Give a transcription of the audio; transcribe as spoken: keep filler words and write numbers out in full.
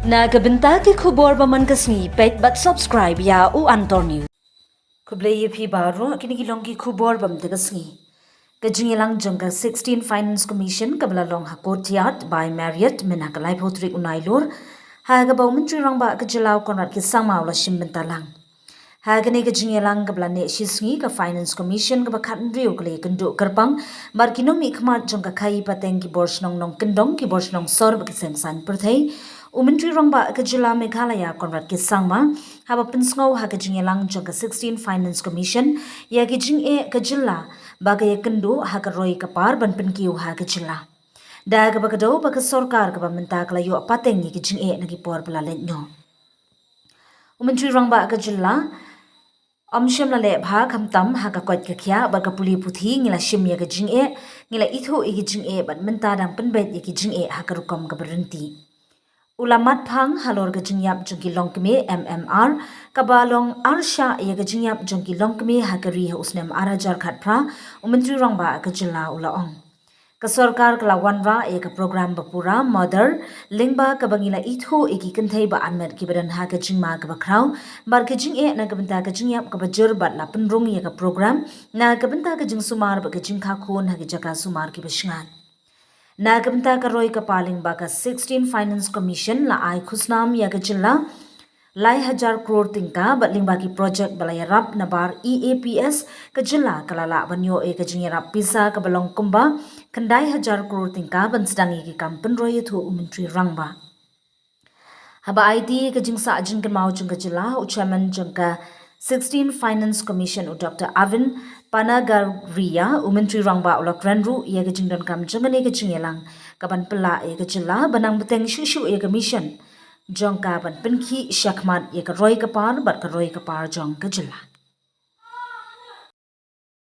Na ka bynta ki khubor ba man ka sngi, peit bad subscribe ïa U Antor News. Khublei ïa phi baroh, kine ki long ki khubor ba man ka sngi. Ka jingïalang jong ka sixteen Finance Commission kaba la long ha Courtyard by Marriott mynha ka laiphew tarik u Nailur, ha kaba u Myntri Rangbah ka jylla u Conrad K Sangma u la shim bynta lang. Ha kane ka jingïalang kaba la neh shi sngi, ka Finance Commission kaba khathynriew ka la ïakynduh kyrpang bad ki nongmihkhmat jong ka khaii pateng, ki bor shnong nongkyndong, ki bor shnong sor bad ki seng saiñ pyrthei. U Myntri Rangbah ka jylla Meghalaya Conrad K Sangma haba pynsngew ha ka jingïalang jong ka sixteen Finance Commission ïa ki jingeh ka jylla ba ka ïakynduh ha ka roi ka par ban pynkiew ha ka jylla. Da kaba kdew ba ka sorkar kaba mynta ka la ïoh pateng ïa ki jingeh na ki por ba la leit noh. U Myntri Rangbah ka jylla um shym la leh bha khamtam ha ka koit ka khiah bad ka pule puthi, ngi la shim ïa ka jingeh, ngi la ithuh ïa ki jingeh bad mynta dang pynbeit ïa ki jingeh ha ka rukom kaba ryntih. U la mat phang halor ka jingïap jong ki longkmie, M M R, kaba long arshah ïa ka jingïap jong ki longkmie ha ka ri ha u snem ar hajar khatphra, u Myntri Rangbah ka jylla u la ong. Ka sorkar ka la wanrah ïa ka program ba pura Mother, lyngba kaba ngi la ithuh ïa ki kynthei ba armet kiba don ha ka jingma kaba khraw bad ka jingeh na ka bynta ka jingïap kaba jur bad la pynrung ïa ka program na ka bynta ka jingsumar bad ka jingkha khun ha ki jaka sumar kiba shngaiñ. Na ka bynta ka roi ka par lyngba ka sixteen Finance Commission la ai khusnam ïa ka jylla lai hajar klur tyngka bad lyngba ki projek ba la ïarap na bar E A P S, ka jylla ka la lah ban ïoh ïa ka jingïarap pisa kaba long kumba khyndai hajar klur tyngka ban sdang ïa ki kam pynroi ïathuh u Myntri Rangbah. Haba aiti ïa ka jingsah jingkynmaw jong ka jylla, u Chairman jong ka sixteen Finance Commission u Doctor Arvind Panagariya, u Myntri Rangbah u la kren ruh ïa ka jingdonkam jong kane ka jingïalang kaban pynlah ïa ka jylla ban nang bteng shuh shuh ïa ka mission jong ka ban pynkhih shakhmat ïa ka roi ka par bad ka roi ka par jong ka jylla.